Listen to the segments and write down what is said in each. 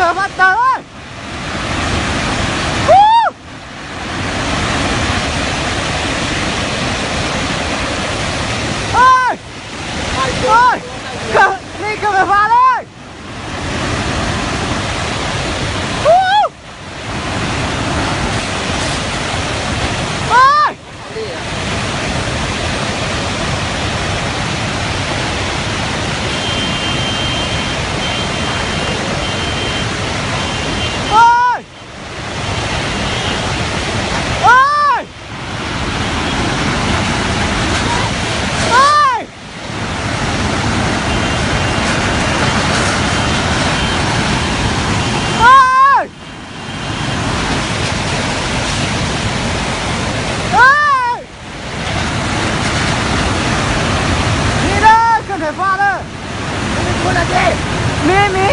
Fab tawg. Ej, ej, li kawg fab li. Ej. Ej. Ej. Ej. Ej. Ej. Ni da, kawg ntawm fab na. Ni, ni.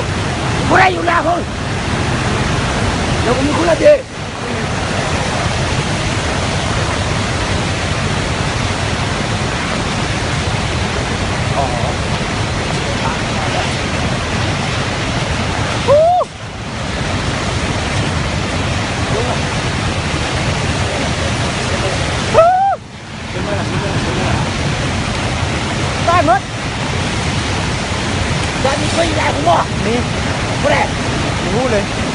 Tag mốt. Ni, hu li.